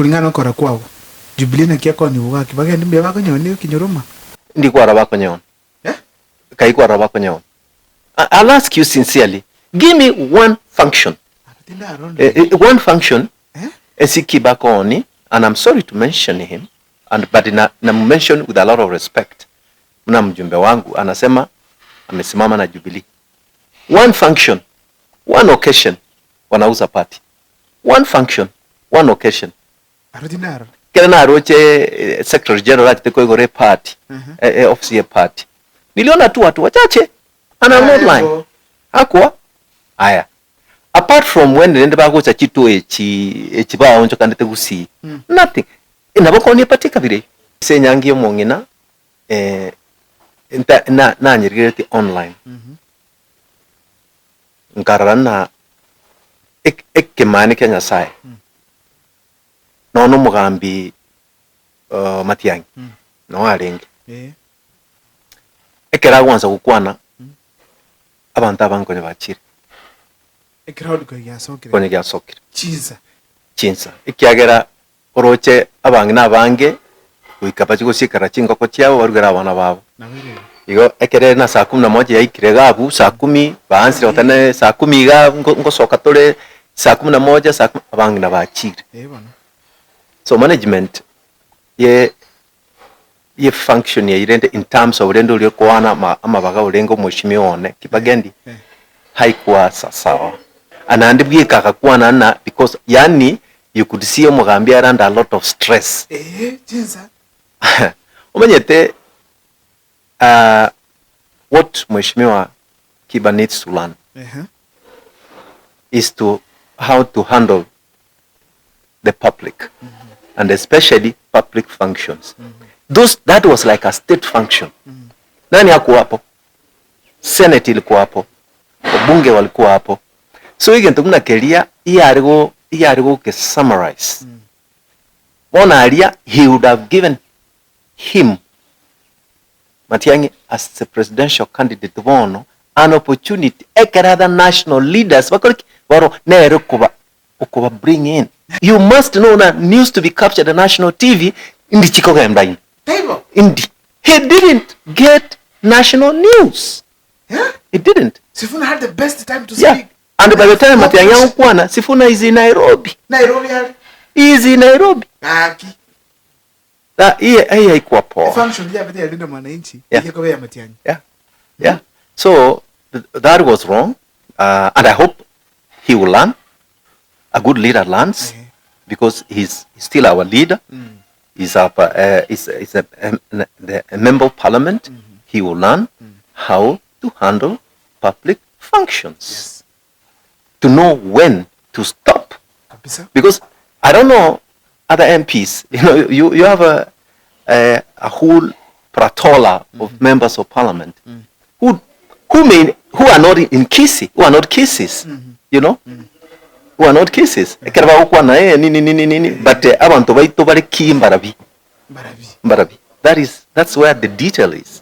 Kulingana nokora kwabo, Jubilee naki akonigwa gaki bagende mbuya bakonyeona ekinyoroma. Ndi kwarora bakonyeona. Eh? Kai kwarora bakonyeona. I'll ask you sincerely, give me one function. Aba tindarora. Eh, eh, one function Eh? Esiki Bakoni, and I'm sorry to mention him, and but na, na mention with a lot of respect. Mna mjumbe wangu anasema amesimama na Jubilee. One function, one occasion wanauza party. One function, one occasion. Aro tindarora. Kere naroche eh, Secretary General achete koigora eparty, eh, eh, office ye party. Niliona tu watu wachache and I'm not lying. Akwa aya. Apart from when rende bagocha chituo echi echi baonchokanete gusii. Nothing. Nabo koni eparty ekabira eyio. Ase enyangi ya omong'ina eh, nta na nanyerigeretie online. Nkarora ng'a ek- ekemani kia Nyasaye, nonya omogambi Matiang'i noo arenge, ekero agwansa gokwana, abanto aba nkonya bachire, Ecrowd konya giasokire. konya giasokire Chinsa. chinsa, ekiagera Oroche abang'ina abange goika bachie gosiekera chingoko chiabo barugere abana babo. Igo ekero ere na saa kumi na moja yaikire iga abwo saa kumi baansire goteba ne saa kumi iga ngo ngosoka tore saa kumi na moja saa kumi abang'ina bachire. So management ye ye function eyio rende in terms of rende oria okoana ama amabaga orenge omweshimiwa one Kibagendi haikuwa sawa. Naende bweka agakwana ng'a because yaani you could see omogambi are under a lot of stress. Eeh chinsa. Omanyete what mweshimiwa Kiba needs to learn Ehe. is to how to handle the public and especially public functions. Those, that was like a state function. Nani hakuwa hapo? Senate ilikuwa hapo, wabunge walikuwa hapo. So egento buna keria iyare go iyare goke summarize. Bono aria he would have given him Matiang'i as the presidential candidate bono an opportunity ekero other national leaders bakore ki? Baro nere okoba okoba bring in. You must know na news to be captured on national TV indi chikogenda ime. Taibo. Indi. He didn't get national news. Yeah? He didn't. Sifuna had the best time to Yeah. speak. And by the time Focus. Matiang'i agokwana, Sifuna is in Nairobi. Nairobi ari. He is in Nairobi. Gaki. Na iye iye haikuwa poa. Function ya bete ya Linda Mwananchi Yeah. ingekuwa ya Matiang'i. Yeah. Yeah. So that was wrong. And I hope he will learn. A good leader learns Eh. because he's still our leader. He's, a, he's, he's a, the, a member of parliament. He will learn how to handle public functions. Yes. To know when to stop. Kabisa. Because I don't know other MPs. You know, you, you have a, a, a whole pratola of members of parliament who, who, may, who are not in Kisii, who are not Kisiis, you know, who are not Kisiis. Ekero bagokwana eh, nini nini nini, but eh, abanto baito bare ki mbarabi Mbarabi. mbarabi. That is, that's where the detail is.